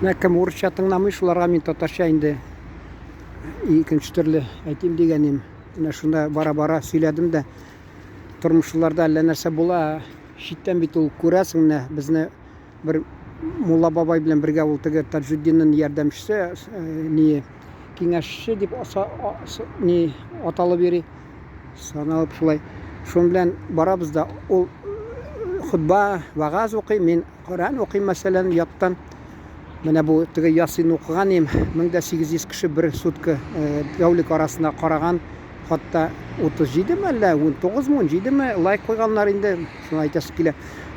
Менә кем урысча тыңламый, шуларга мин татарча инде икенче төрле әйтим дигәнем. Менә шунда бара-бара сөйләдем дә. Тормышларда әллә нәрсә була. Читтән бит ул күрәсең менә безне бер мулла бабай белән бергә ул теге Таҗуддинның ярдәмчесе, ни киңәшче дип ни аталып йөри. Саналып шулай. Шуның белән барабыз да ул хотба, вагаз укый, мин Коръән укыйм, мәсәлән, яттан. Менә бу теге Ясин укыган им, 1800 кеше бер сутка тәүлек арасында караган. Хатта 37 ме әллә 19 мы, 17 ме лайк куйганнар инде. Шуны әйтәсе килә.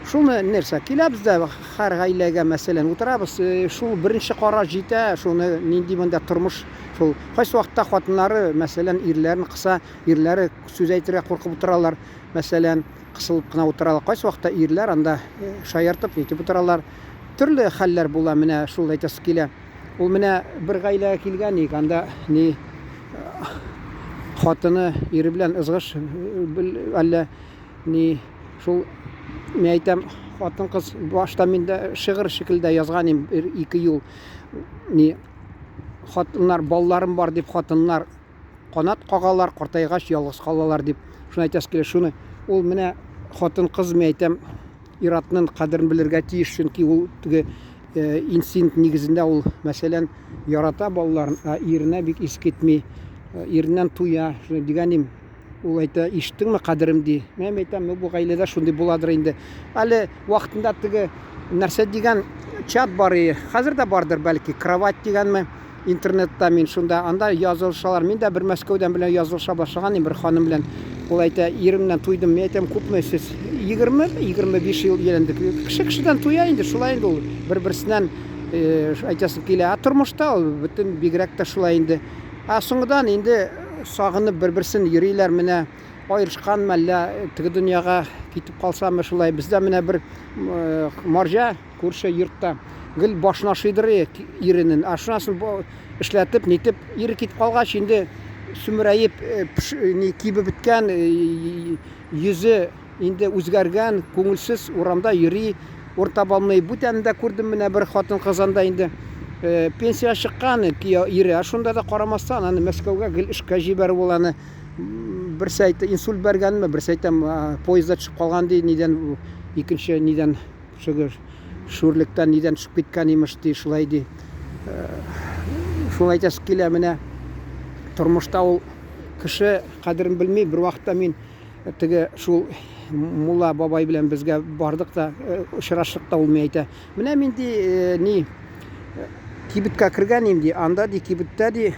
Шуны нәрсә, киләбез дә һәр гаиләгә, мәсәлән, утырабыз, шул беренче караш җитә, шуны нинди монда тормыш, шул кайсы вакытта хатыннары, мәсәлән, ирләрен кыса, ирләре сүз әйтергә куркып утыралар, мәсәлән, кысылып кына утыралар. Кайсы вакытта ирләр анда шаяртып, нитеп утыралар. Төрле хәлләр була, менә шул әйтәсе килә. Ул менә бер гаиләгә килгән ик, анда ни хатыны ире белән ызгыш әллә ни шул мин әйтәм, хатын-кыз башта мин дә шигырь шикелдә язган идем, бер ике юл. Ни хатыннар балларым бар дип хатыннар канат кагалар, картайгач ялгыз калалар дип. Шуны әйтәсе килә, шуны ул менә хатын-кыз мин әйтәм, ир-атның кадерен белергә тиеш, чөнки ул теге инстинкт нигезендә ул, мәсәлән, ярата балаларын, ә иренә бик ис китми, иреннән туя, шуны дигәнем. Ул әйтә, ишеттеңме кадерем ди. Мен әйтәм, ну бу гаиләдә шундый буладыр инде. Әле вакытында теге нәрсә дигән чат бар иде. Хәзер дә бардыр бәлки, кровать дигәнме? Интернетта мин шунда, анда язылышалар. Мин дә бер Мәскәүдән белән язылыша башлаган идем, бер ханым белән. Ул әйтә, иремнән туйдым. Мин әйтәм, күпме сез? 20, 25 ел өйләндек. Кеше кешедән туя инде, шулай инде ул. Бер-берсеннән э, әйтәсем килә. Ә тормышта ул бөтен бигрәк тә шулай инде. Ә соңгыдан инде сагынып бер-берсен йөриләр менә аерышкан мәллә теге дөньяга китеп калсамы шулай. Бездә менә бер э, марҗа Күрше йортта гел башына шыйдыры иренен. Ә шуннан соң эшләтеп, нитеп, ире китеп калгач, инде сүмерәеп, ни кибеп беткән, йөзе инде үзгәргән, күңелсез урамда йөри, урын таба алмый. Бүтәнне дә күрдем менә бер хатын-кыз анда инде пенсиягә чыккан ире, ә шунда да карамастан, аны Мәскәүгә гел эшкә җибәреп ул аны берсе әйтте, инсульт бәргәнме, берсе әйтә, поездда төшеп калган ди, нидән икенче нидән Шөгер шүрлектән нидән төшеп киткән имеш ди, шулай ди. Шуны әйтәсе килә, менә тормышта ул кеше кадерен белми. Бер вакытта мин теге шул мулла бабай белән безгә бардык та, очраштык та, ул миңа әйтә. Менә мин ди, ни Кибеткә кергән инде, анда ди кибеттә ди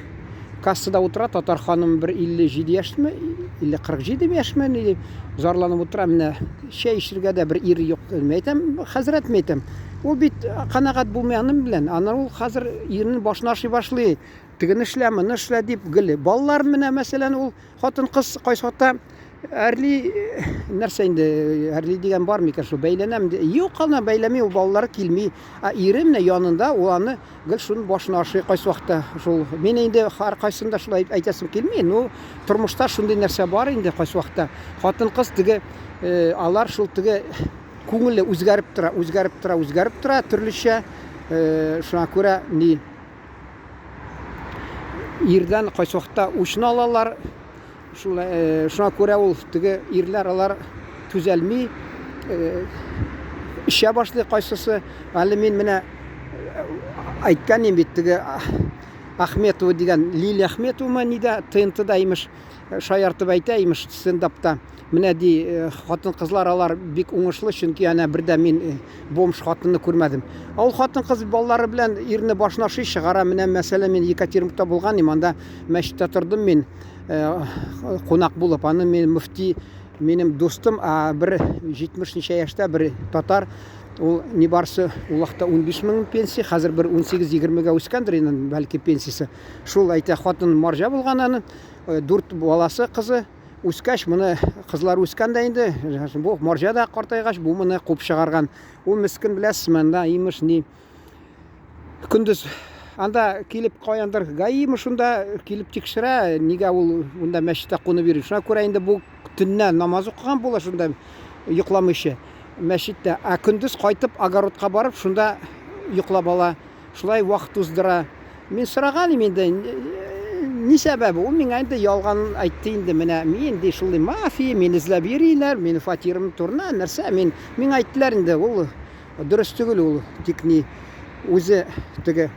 кассада утыра татар ханым бер 57 яшьме, или 47 яшьме, ни ди, зарланып утыра, менә чәй эчергә дә бер ир юк. Мин әйтәм, хәзрәт, мин әйтәм, ул бит канәгать булмый аның белән. Аны ул хәзер иренең башына ашый башлый. Тегене эшлә, моны эшлә дип гел. Балалар менә мәсәлән ул хатын-кыз кайсы вакытта әрли нәрсә инде әрли дигән бар микән шул бәйләнәм юк аны бәйләми ул балалары килми ә ире менә янында ул аны гел шуның башына ашый кайсы вакытта шул мин инде һәркайсын да шулай әйтәсем килми ну тормышта шундый нәрсә бар инде кайсы вакытта хатын кыз теге э, алар шул теге күңеле үзгәреп тора үзгәреп тора үзгәреп тора төрлечә э, шуңа күрә ни ирдән кайсы вакытта үчен алалар. Шул, э, шуңа күрә ул теге ирләр алар түзәлми, э, эчә башлый кайсысы. Әле мин менә э, әйткән идем бит теге Ахметова дигән Лилия Ахметова нидә ТНТда имеш шаяртып әйтә имеш стендапта. Менә ди, э, хатын-кызлар алар бик уңышлы, чөнки әнә бер дә мин э, бомж хатынны күрмәдем. Ә ул хатын-кыз балалары белән ирне башына ши чыгара. Менә мәсәлән, мин Екатеринбургта булган идем, анда мәчеттә тордым мин э, кунак булып. Аны мин мөфти минем дустым, а бер 70 ничә яшьтә бер татар ул нибарсы ул вакытта 15 мең пенсия, хәзер бер 18-20гә үскәндер инде бәлки пенсиясе. Шул әйтә, хатын марҗа булган аның, дүрт баласы, кызы. Үскәч, моны кызлар үскән дә инде, бу марҗа да картайгач, бу моны куып чыгарган. Ул мескен беләсезме, анда имеш ни көндез анда килеп каяндыр ГАИмы шунда килеп тикшерә, нигә ул монда мәчеттә кунып йөри. Шуңа күрә инде бу төннә намаз укыган була шунда йокламыйча мәчеттә. Ә көндез кайтып огородка барып шунда йоклап ала. Шулай вакыт уздыра. Мин сораган идем инде, ни сәбәбе? Ул миңа инде ялган әйтте инде, менә мин ди шундый мафия, мине эзләп йөриләр, минем фатирым турына, нәрсә, мин миңа әйттеләр инде, ул дөрес түгел ул, тик ни үзе теге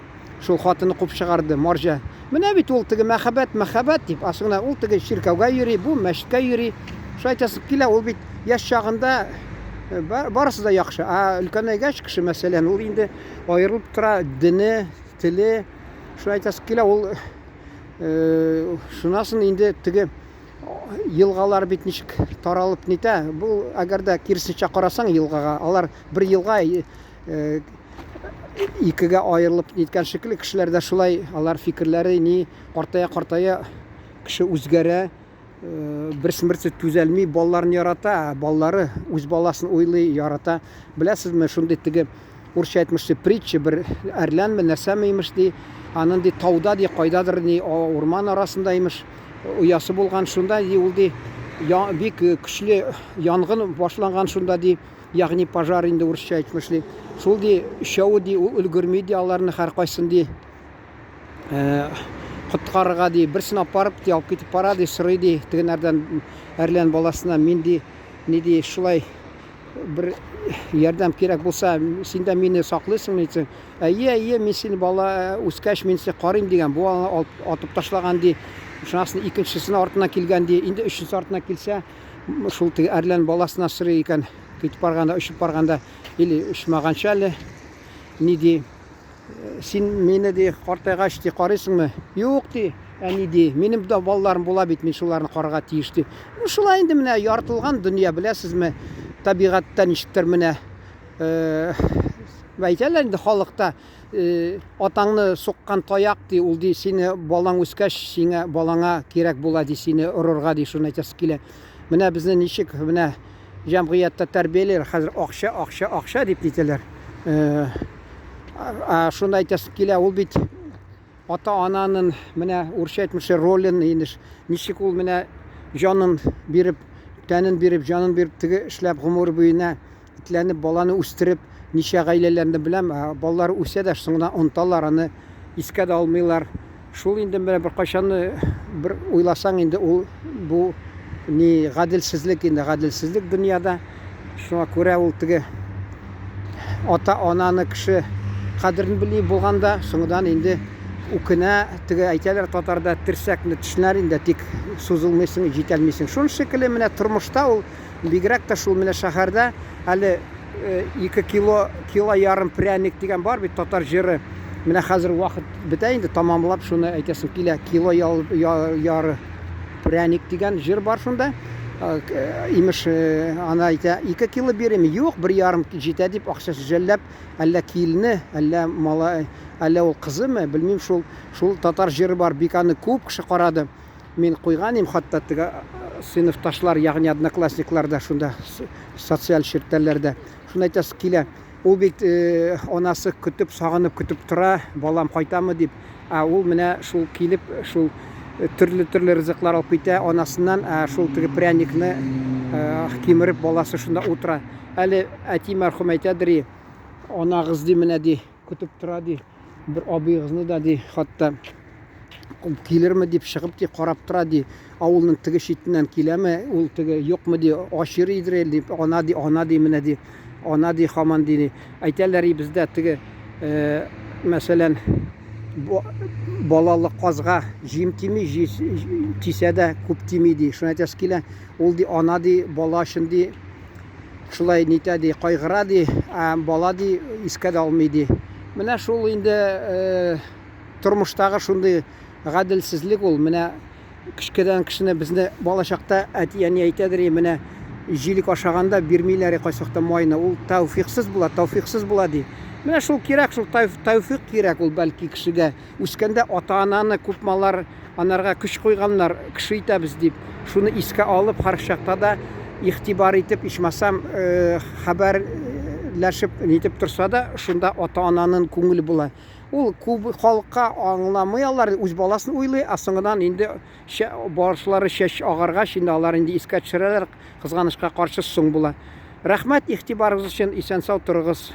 шул хатыны куып чыгарды, марҗа. Менә бит ул теге мәхәббәт, мәхәббәт дип, ә соңына ул теге чиркәүгә йөри, бу мәчеткә йөри. Шулай әйтәсе килә, ул бит яшь чагында барысы да яхшы, ә өлкәнәйгәч кеше, мәсәлән, ул инде аерылып тора, дине, теле. Шуны әйтәсе килә, ул шунасын инде теге елгалар бит ничек таралып нитә. Бу әгәр дә киресенчә карасаң елгага, алар бер елга икегә аерылып ниткән шикелле, кешеләр дә шулай, алар фикерләре ни картая-картая кеше үзгәрә. Берсен-берсе түзәлми, балаларын ярата, ә балалары үз баласын уйлый, ярата. Беләсезме, шундый теге урысча әйтмешли притча, бер әрләнме, нәрсәме имеш ди, анын ди тауда ди, кайдадыр ни урман арасында имеш, оясы булган, шунда ди ул ди бик көчле янгын башланган шунда ди, ягъни пожар инде урысча әйтмешли. Шул ди, өчәве ди, ул өлгерми ди аларны һәркайсын ди. Коткарырга ди, берсен апарып ди, алып китеп бара ди, сорый ди, тегенәрдән әрлән баласына, мин ди, ни ди, шулай бер ярдәм кирәк булса, син дә мине саклыйсыңмы дисең. Әйе, әйе, мин сине бала үскәч, мин сине карыйм дигән. Бу аны алып атып ташлаган ди. Шунасын икенчесенә артына килгән ди. Инде өченчесе артына килсә, шул теге әрлән баласына сорый икән, китеп барганда, очып барганда, или очмаганчы әле, ни ди, Син мине, ди, картайгач, ди, карыйсыңмы? Юк, ди, әни, ди, минем дә балаларым була бит, мин шуларны карарга тиеш, ди. Ну, шулай инде менә яртылган дөнья, беләсезме, табигатьтә ничектер менә, э, әйтәләр инде халыкта, э, атаңны суккан таяк, ди, ул, ди, сине балаң үскәч, сиңа балаңа кирәк була, ди, сине орырга, ди, шуны әйтәсе килә. Менә безне ничек, менә җәмгыятьтә тәрбиялиләр, хәзер акча, акча, акча дип нитәләр. Э, ә шуны әйтәсем килә, ул бит ата-ананын менә урысча әйтмешли ролен инде ничек ул менә җанын биреп, тәнен биреп, җанын биреп теге эшләп гомер буена этләнеп баланы үстереп, ничә гаиләләрне беләм, ә балалар үсә дә соңыннан оныталар аны, искә дә алмыйлар. Шул инде менә бер кайчанны бер уйласаң инде ул бу ни гаделсезлек инде, гаделсезлек дөньяда. Шуңа күрә ул теге ата-ананы кеше кадерен белми булганда, соңыннан инде үкенә, теге әйтәләр татарда терсәкне тешләр инде, тик сузылмыйсың, җитәлмисең. Шуның шикелле менә тормышта ул бигрәк тә шул менә шәһәрдә әле 2 кило, кило ярым пряник дигән бар бит татар җыры. Менә хәзер вакыт бетә инде, тамамлап шуны әйтәсем килә. Кило яры пряник дигән җыр бар шунда. Имеш, ана әйтә, 2 кило бирим, юк, 1,5 җитә дип акчасы жәлләп, әллә килене, әллә малай, әллә ул кызымы, белмим шул, шул татар җыры бар, бик аны күп кеше карады. Мин куйган идем хатта теге сыйныфташлар, ягъни одноклассниклар да шунда социаль челтәрләрдә. Шуны әйтәсе килә. Ул бит анасы көтеп, сагынып көтеп тора, балам кайтамы дип. Ә ул менә шул килеп, шул төрле-төрле ризыклар алып китә анасыннан, ә шул теге пряникны кимереп баласы шунда утыра. Әле әти мәрхүм әйтәдер, анагыз ди менә ди, көтеп тора ди. Бер абыегызны да ди, хатта килерме дип чыгып ди, карап тора ди. Авылның теге читеннән киләме, ул теге юкмы ди, ач йөридер әле дип, ана ди, ана ди, менә ди, ана ди, хаман ди. Әйтәләр и бездә теге, э, мәсәлән, балалы казга җим тими, тисә дә күп тими ди. Шуны әйтәсе килә, ул ди, ана ди, бала өчен ди, шулай нитә ди, кайгыра ди, ә бала ди, искә дә алмый ди. Менә шул инде э, тормыштагы шундый гаделсезлек ул. Менә кечкенәдән кешене безне балачакта әти-әни әйтәдер, менә җилек ашаганда бирмиләр кайсы майны. Ул тәүфиксыз була, тәүфиксыз була ди. Менә шул кирәк, шул тәүфик кирәк ул бәлки кешегә. Үскәндә ата-ананы күпме алар анарга көч куйганнар, кеше итәбез дип. Шуны искә алып, һәрчакта да игътибар итеп, ичмасам, хәбәрләшеп нитеп торса да, шунда ата-ананың күңеле була. Ул күп халыкка аңламый алар, үз баласын уйлый, ә соңыннан инде башлары чәч агаргач, инде алар инде искә төшерәләр, кызганычка каршы соң була. Рәхмәт игътибарыгыз өчен, исән-сау торыгыз.